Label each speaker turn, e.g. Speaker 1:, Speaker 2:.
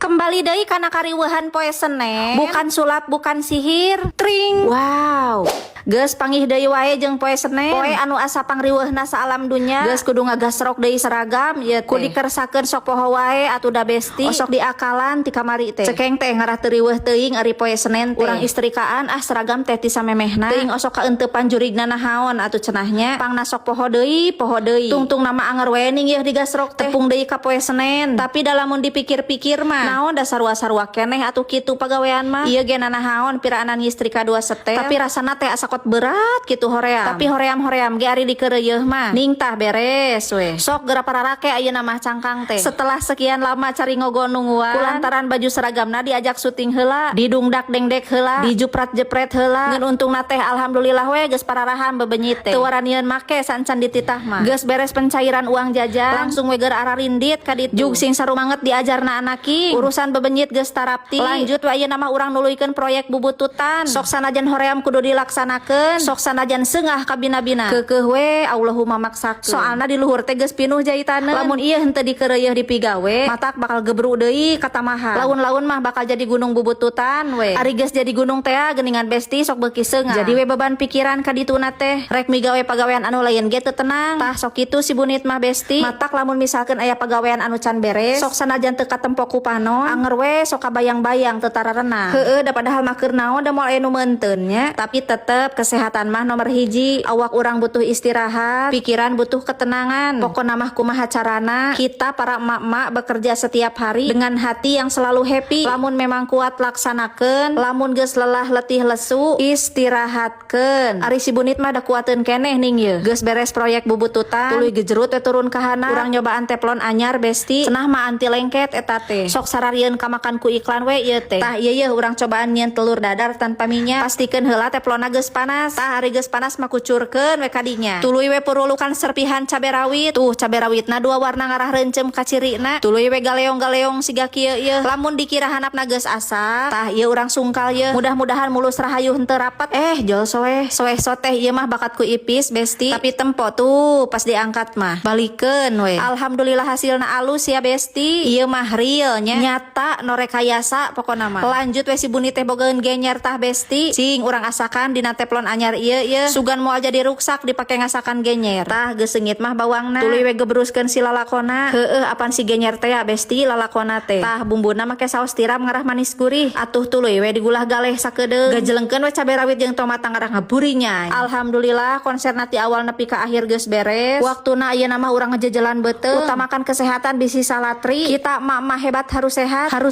Speaker 1: Kembali deui kana kariweuhan poe Senen. Bukan sulap, bukan sihir. Tring. Wow. Geus panggih deui wae jeung poe Senen. Poe anu asa pangriweuhna saalam dunya. Geus kudu ngagasrok deui seragam ieu teh. Ku dikersakeun sok poho wae atuh da, Besti. Osok diakalan ti kamari teh. Cekeng teh ngarah teu riweuh teuing ari poe Senen teh. Urang istrikaan ah seragam teh ti samemehna. Teuing osok kaeuteupan jurigna nahaon atuh cenahnya. Pangna sok poho deui, poho deui. Tungtung nama anger we ning yeuh digasrok teh. Tepung deui ka poe Senen. Tapi da lamun dipikir-pikir mah, naon da sarua-sarua keneh atuh kitu pagawean mah. Ieu ge nanahaon piraanan ngistrika dua setel. Tapi rasana teh asa kot berat gitu hoream. Tapi hoream-hoream ge ari dikeureuyeun mah. Ning tah beres we. Sok geura pararake ayeuna mah cangkang teh. Setelah sekian lama cari ngogo nungguan, kulantaran baju seragamna diajak syuting heula, didungdak dengdek heula, dijuprat jepret heula. Ngan untungna teh alhamdulillah we geus pararahan bebenyit teh. Teu waranieun make sancan dititah mah. Geus beres pencairan uang jajan, langsung we geura ararindit ka ditu. Jug sing sarumanget diajarna anaki. Urusan bebenyit geus tarapti. Lanjut we ayeuna mah urang nuluykeun proyek bubututan. Sok sanajan hoream kudu dilaksanakeun, sok sanajan seungah kabina-bina. Keukeuh we Allahumma maksakeun. Soalna di luhur teh geus pinuh jahitanna. Lamun ieu henteu dikeureuyeun dipigawe, matak bakal gebru deui katamahan. Laun-laun mah bakal jadi gunung bubututan we. Ari geus jadi gunung teh geuningan, Besti, sok beuki seungah. Jadi we beban pikiran ka dituna teh. Rek migawe pagawean anu lain ge teu tenang. Tah sok kitu si Bunit mah, Besti. Matak lamun misalkeun aya pagawean anu can beres, sok sanajan teu katempo ku panon, anger we sok kabayang-bayang teu tararenang. Heueuh, da padahal mah keur naon da moal aya nu meunteun nya. Tapi tetep kesehatan mah nomor hiji. Awak urang butuh istirahat, pikiran butuh ketenangan. Pokona mah kumaha carana kita para emak-emak bekerja setiap hari dengan hati yang selalu happy. Lamun memang kuat laksanakeun, lamun geus lelah letih lesu istirahatkeun. Ari si Bunit mah da kuateun keneh ning ye. Geus beres proyek bubututan, tuluy gejerut we turun ka handap. Urang nyobaan teflon anyar, Besti. Cenah mah anti lengket eta teh. Sok sararieun kamakan ku iklan we ieu teh. Tah ieu yeuh urang cobaan nyieun telur dadar tanpa minyak. Pastikeun heula teflonna geus panas. Tah ari geus panas mah kucurkeun we kadinya. Tuluy we purulukan serpihan cabe rawit. Tuh cabe rawitna dua warna ngarah reuncem kacirina. Tuluy we galeong-galeong siga kieu ieu. Lamun dikira handapna geus asak, tah ieu urang sungkal ye. Mudah-mudahan mulus rahayu henteu rapat. Eh, jol soeh. Soeh soteh ieu mah bakatku ipis, Besti. Tapi tempo tuh pas diangkat mah. Balikeun we. Alhamdulillah hasilna alus ya, Besti. Ieu mah realnya nyata, no rekayasa pokona mah. Lanjut we si Buni teh bogaeun genyer tah, Besti. Cing urang asakan dina teflon anyar ieu ieu. Sugan moal jadi ruksak dipake ngasakan genyer. Tah geus seungit mah bawangna. Tuluy we gebruskeun si lalakona. Heueuh, apan si genyer teh ya, Besti, lalakona teh. Tah bumbuna make saos tiram ngarah manis gurih. Atuh tuluy we digulah galeh sakedeung. Gajelengkeun we cabe rawit jeung tomat ngarah ngaburinya. Alhamdulillah konserna ti awal nepi ka akhir geus beres. Waktuna ayeuna mah urang ngejejelan beuteung. Utamakan kesehatan bisi salatri. Kita emak-emak hebat harus sehat, harus